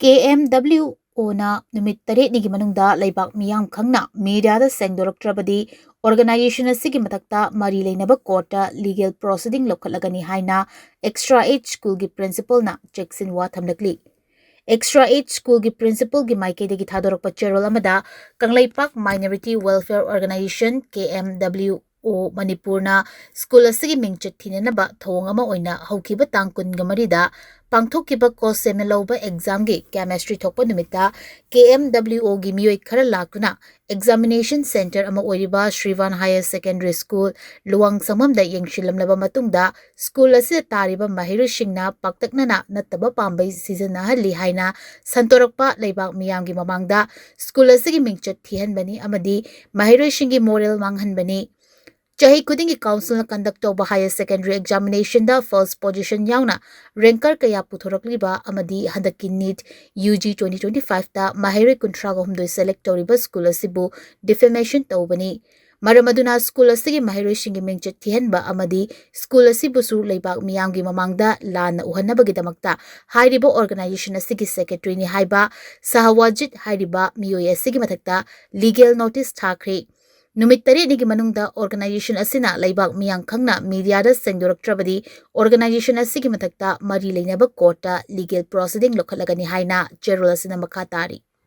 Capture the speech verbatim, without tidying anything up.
KMWOꯅ ꯅꯨꯃꯤꯠ ꯇꯔꯦꯠꯅꯤꯒꯤ ꯃꯅꯨꯡꯗ ꯂꯩꯕꯥꯛ ꯃꯤꯌꯥꯝ ꯈꯪꯅ mediaꯗ ꯁꯦꯡꯗꯣꯔꯛꯇ꯭ꯔꯕꯗꯤ organization ꯑꯁꯤꯒꯤ ꯃꯊꯛꯇ ꯃꯔꯤ ꯂꯩꯅꯕ courtꯇ legal proceeding ꯂꯧꯈꯠꯂꯒꯅꯤ ꯍꯥꯏꯅ Extra Age Schoolꯒꯤ principalꯅ ꯆꯦꯛꯁꯤꯟꯋꯥ ꯊꯝꯂꯛꯂꯤ꯫ Extra Age Schoolꯒꯤ principalꯒꯤ ꯃꯥꯏꯀꯩꯗꯒꯤ ꯊꯥꯗꯣꯔꯛꯄ ꯆꯦꯔꯣꯜ ꯑꯃꯗ Kangleipak Minority Welfare Organization, KMWO ꯃꯅꯤꯄꯨꯔꯅ school ꯑꯁꯤꯒꯤ ꯃꯤꯡꯆꯠ ꯊꯤꯅꯅꯕ ꯊꯧꯑꯣꯡ ꯑꯃ ꯑꯣꯏꯅ ꯍꯧꯈꯤꯕ ꯇꯥꯡ ꯀꯨꯟꯒ ꯃꯔꯤꯗ ꯄꯥꯡꯊꯣꯛꯈꯤꯕ COHSEMꯅ ꯂꯧꯕ examꯒꯤ chemistry ꯊꯣꯛꯄ ꯅꯨꯃꯤꯠꯇ KMWOꯒꯤ ꯃꯤꯑꯣꯏ ꯈꯔ ꯂꯥꯛꯇꯨꯅ examination centre ꯑꯃ ꯑꯣꯏꯔꯤꯕ ꯁ꯭ꯔꯤꯚꯥꯟ Higher Secondary School ꯂꯨꯋꯥꯡꯁꯪꯕꯝꯗ ꯌꯦꯡꯁꯤꯜꯂꯝꯂꯕ ꯃꯇꯨꯡꯗ school ꯑꯁꯤꯗ ꯇꯥꯔꯤꯕ ꯃꯍꯩꯔꯣꯏꯁꯤꯡꯅ ꯄꯥꯛꯇꯛꯅꯅ ꯅꯠꯇꯕ ꯄꯥꯝꯕꯩ ꯁꯤꯖꯤꯟꯅꯍꯜꯂꯤ ꯍꯥꯏꯅ ꯁꯟꯗꯣꯔꯛꯄ ꯂꯩꯕꯥꯛ ꯃꯤꯌꯥꯝꯒꯤ ꯃꯃꯥꯡꯗ school ꯑꯁꯤꯒꯤ ꯃꯤꯡꯆꯠ ꯊꯤꯍꯟꯕꯅꯤ ꯑꯃꯗꯤ ꯃꯍꯩꯔꯣꯏꯁꯤꯡꯒꯤ moral ꯃꯥꯡꯍꯟꯕꯅꯤ꯫ ꯆꯍꯤ ꯈꯨꯗꯤꯡꯒꯤ councilꯅ conduct ꯇꯧꯕ higher secondary examinationꯗ first position ꯌꯥꯎꯅ ranker ꯀꯌꯥ ꯄꯨꯊꯣꯔꯛꯂꯤꯕ ꯑꯃꯗꯤ ꯍꯟꯗꯛꯀꯤ NEET UG twenty twenty fiveꯇ ꯃꯍꯩꯔꯣꯏ ꯀꯨꯟꯊ꯭ꯔꯥꯒ ꯍꯨꯝꯗꯣꯏ select ꯇꯧꯔꯤꯕ school ꯑꯁꯤꯕꯨ defamation ꯇꯧꯕꯅꯤ꯫ ꯃꯔꯝ ꯑꯗꯨꯅ school ꯑꯁꯤꯒꯤ ꯃꯍꯩꯔꯣꯏꯁꯤꯡꯒꯤ ꯃꯤꯡꯆꯠ ꯊꯤꯍꯟꯕ ꯑꯃꯗꯤ school ꯑꯁꯤꯕꯨꯁꯨ ꯂꯩꯕꯥꯛ ꯃꯤꯌꯥꯝꯒꯤ ꯃꯃꯥꯡꯗ ꯂꯥꯟꯅ ꯎꯍꯟꯅꯕꯒꯤꯗꯃꯛꯇ ꯍꯥꯏꯔꯤꯕ organization ꯑꯁꯤꯒꯤ secretaryꯅꯤ ꯍꯥꯏꯕ ꯁꯍꯋꯥꯖꯤꯠ ꯍꯥꯏꯔꯤꯕ ꯃꯤꯑꯣꯏ ꯑꯁꯤꯒꯤ ꯃꯊꯛꯇ legal notice ꯊꯥꯈ꯭ꯔꯦ꯫ ꯅꯨꯃꯤꯠ ꯇꯔꯦꯠꯅꯤꯒꯤ ꯃꯅꯨꯡꯗ organization ꯑꯁꯤꯅ ꯂꯩꯕꯥꯛ ꯃꯤꯌꯥꯝ ꯈꯪꯅ mediaꯗ ꯁꯦꯡꯗꯣꯔꯛꯇ꯭ꯔꯕꯗꯤ organization ꯑꯁꯤꯒꯤ ꯃꯊꯛꯇ ꯃꯔꯤ ꯂꯩꯅꯕ courtꯇ legal proceeding ꯂꯧꯈꯠꯂꯒꯅꯤ ꯍꯥꯏꯅ ꯆꯦꯔꯣꯜ ꯑꯁꯤꯅ ꯃꯈꯥ ꯇꯥꯔꯤ꯫